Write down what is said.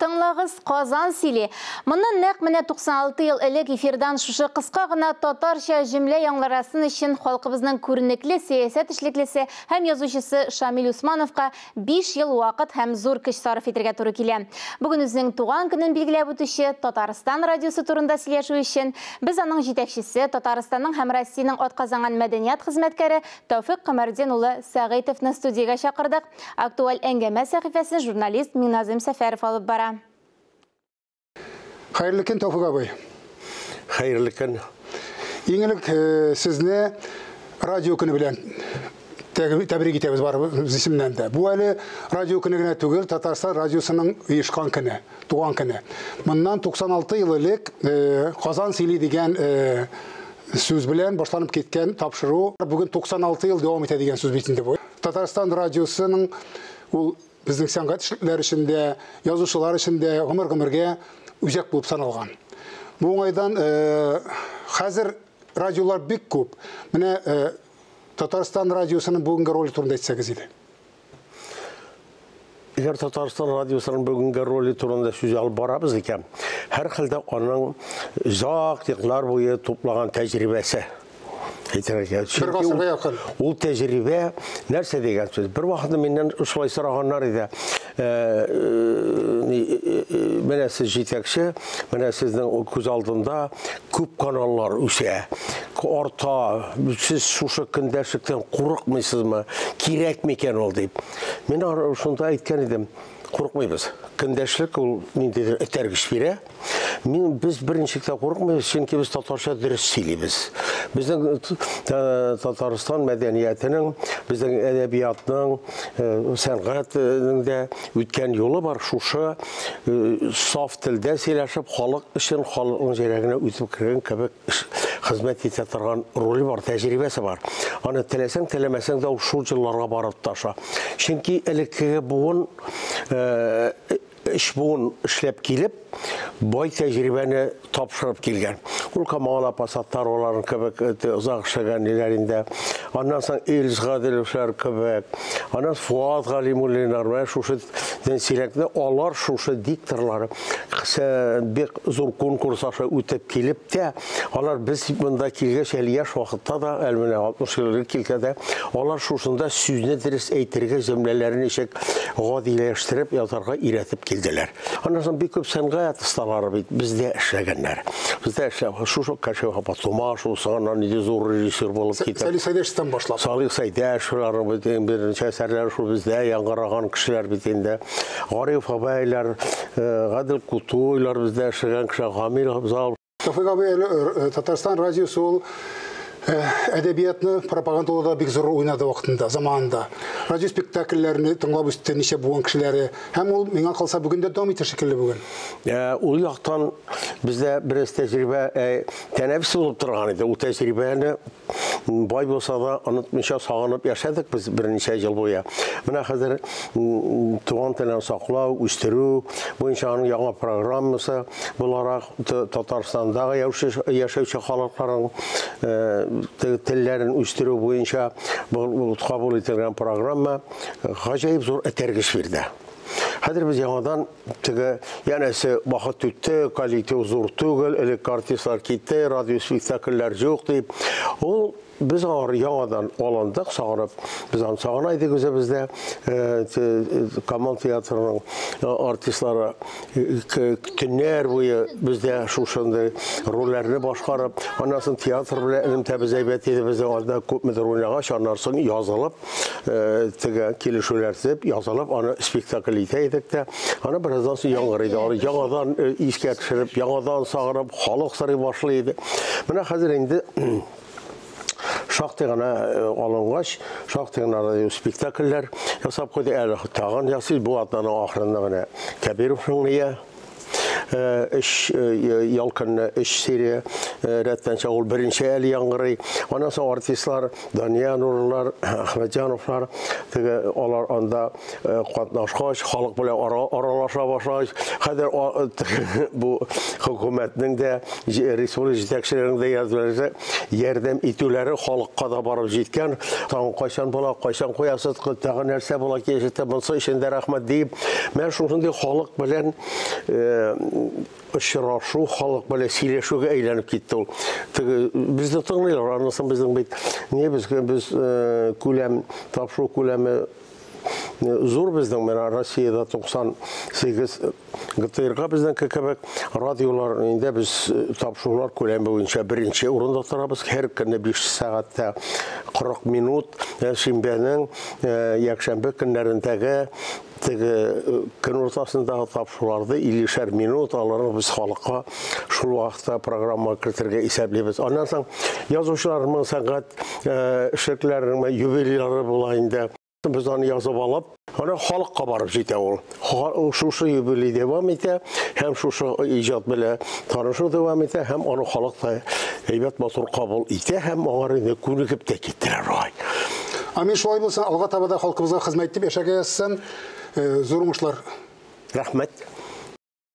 Тыңлагыз, Казан сөйли. Моннан нәкъ менә 96 ел элек эфирдан шушы кыска гына татарча җөмлә яңларасын өчен халкыбызның күренекле сәясәт эшлеклесе һәм язучысы Шамил Усмановка 5 ел вакыт һәм зур көч сарыф итәргә туры килә. Бүген үзенең туган көнен билгеләп үтүче Татарстан радиосы турында сөйләшү өчен без аның җитәкчесе, Татарстанның һәм Россиянең атказанган мәдәният хезмәткәре Тәүфыйк Камәрдин улы Сәгыйтовны студиягә чакырдык. Актуаль әңгәмә сәхифәсен журналист Миназым Сәфәров алып бара. Хәерле көн, Тәүфыйк абый. Хәерле көн. Иң элек сезне радио көне белән тәбрик итәбез барыбыз исемнән дә. Бу әле радио көне генә түгел, Татарстан радиосының оешкан көне, туган көне. Моннан 96 ел элек Казан сөйли дигән сүз белән башланып киткән тапшыру бүген 96 ел дәвам итә дигән сүз бит инде бу. Татарстан радиосының ул безнең сәнгать эшлекләре өчен дә, язучылар өчен дә гомер-гомергә үзәк булып саналган. Бу уңайдан хәзер радиолар бик күп. Менә Татарстан радиосының бүгенге роле турында әйтсәгез иде. Әгәр Татарстан радиосының бүгенге роле турында сүз алып барабыз икән, һәрхәлдә аның озак еллар буе туплаган тәҗрибәсе әйтергә. Бер гасырга якын. Ул тәҗрибә нәрсә дигән сүз? Бер вакытны миннән шулай сораганнар иде. Менә сез җитәкче, менә сезнең күз алдында күп каналлар үсә, арта. Сез шушы көндәшлектән курыкмыйсызмы? Кирәк микән ул дип. Мин шунда әйткән идем, курыкмыйбыз. Көндәшлек ул ниндидер этәргеч бирә. Мин без берничек тә курыкмыйбыз, чөнки без татарча дөрес сөйлибез. Безнең Татарстан мәдәниятенең, безнең әдәбиятның, сәнгатьнең дә үткән юлы бар. Шушы саф телдә сөйләшеп, халык өчен, халыкның йөрәгенә үтеп кергән кебек хезмәт итә торган роле бар, тәҗрибәсе бар. Аны теләсәң, теләмәсәң дә ул шул елларга барып таша. Чөнки элеккеге буын өч буын эшләп килеп, бай тәҗрибәне тапшырып килгән. Ул Камал апа Саттаровалар кебек озак эшләгән ниләр инде. Аннан соң Илс Гаделевләр кебек, аннан Фуат Галимуллиннар, менә шушы сирәкне алар шушы дикторлар бик зур конкурс аша үтеп килеп тә, алар без монда килгәч әле яшь вакытта да, әле менә 60 ел элек килсә дә, алар шушында сүзне дөрес әйтергә, җөмләләрне ничек гадиләштереп язарга өйрәтеп килделәр. Аннан соң бик күп сәнгать осталары бит бездә эшләгәннәр. Бездә эшләп, шушы Кәшиф апа Тумашев, соңыннан инде зур режиссер булып китеп. Салих Сәйдәшевтән башлап. Салих Сәйдәшевләрнең бит инде берничә әсәрләре шул бездә яңгыраган кешеләр бит инде. Гариф абайлар, Гадел Кутуйлар бездә эшләгән кеше, Гамил Абзал. Тәүфыйк абый, әле Татарстан радиосы ул әдәбиятны пропагандалауда бик зур роль уйнады вакытында, заманында. Радио спектакльләрне тыңлап үсте ничә буын кешеләре. Һәм ул, миңа калса, бүген дә дәвам итә шикелле бүген. Ул яктан бездә бераз тәҗрибә тәнәфес булып торган иде. Ул тәҗрибәне бай булса да онытмыйча сагынып яшәдек без берничә ел буе. Менә хәзер туган телен саклау, үстерү буенча аның яңа программасы буларак Татарстандагы яшәүче халыкларның телләрен үстерү буенча кабул ителгән программа гаҗәеп зур этәргеч бирде. Хәзер без яңадан теге янәсе вакыт үтте, коллектив зур түгел, элек артистлар китте, радио спектакльләр юк дип. Ул без аңар яңадан алындык, сагынып, без аны сагына идек үзебездә. Камал театрының артистлары төннәр буе бездә шушындый рольләрне башкарып, аннан соң театр белән элемтәбез әйбәт иде, безнең анда күпмедер уйнагач, аннан соң язылып, теге килешүләр төзеп, язылып, аны спектакль итә идек тә, аны бераздан соң яңгырый иде. Аны яңадан искә төшереп, яңадан сагынып, халык сорый башлый иде. Менә хәзер инде шактый гына алынгач, шактый гына радио спектакльләр ясап куйды. Әле тагын ясый, бу атнаның ахырында менә Кәбировның ния. Өч ял көнне өч серия рәттән чыга, ул беренче әле яңгырый. Аннан соң артистлар Дания Нурлар, Әхмәтҗановлар, теге алар анда катнашкач, халык белән аралаша башлагач, хәзер бу хөкүмәтнең дә, республика җитәкчеләренең дә ярдәм итүләре халыкка да барып җиткән. Тагын кайчан була, кайчан куясыз, тагын нәрсә була киләчәктә, монысы өчен дә рәхмәт дип, менә шушындый халык белән очрашу, халык белән сөйләшүгә әйләнеп китте ул. Теге безне тыңлыйлар, анысы безнең бит не без без күләм, тапшыру күләме зур безнең, менә Россиядә 98 ГТРга безнең кебек радиолар инде без тапшырулар күләме буенча беренче урында торабыз. Һәр көнне 5 сәгатьтә 40 минут шимбәнең якшәмбе көннәрендәге теге көн уртасындагы тапшыруларда 50 минут аларны без халыкка шул вакытта программа кертергә исәплибез. Аннан соң язучыларның, сәнгать эшлекләренең юбилейлары була инде. Без аны язып алып, аны халыкка барып җитә ул. Шушы юбилей дәвам итә, һәм шушы иҗат белән танышу дәвам итә, һәм аны халык та әйбәт матур кабул итә, һәм алар инде күнегеп тә киттеләр. Амин, шулай булсын, алга таба да халкыбызга хезмәт итеп яшәргә язсын. Зур уңышлар. Рәхмәт.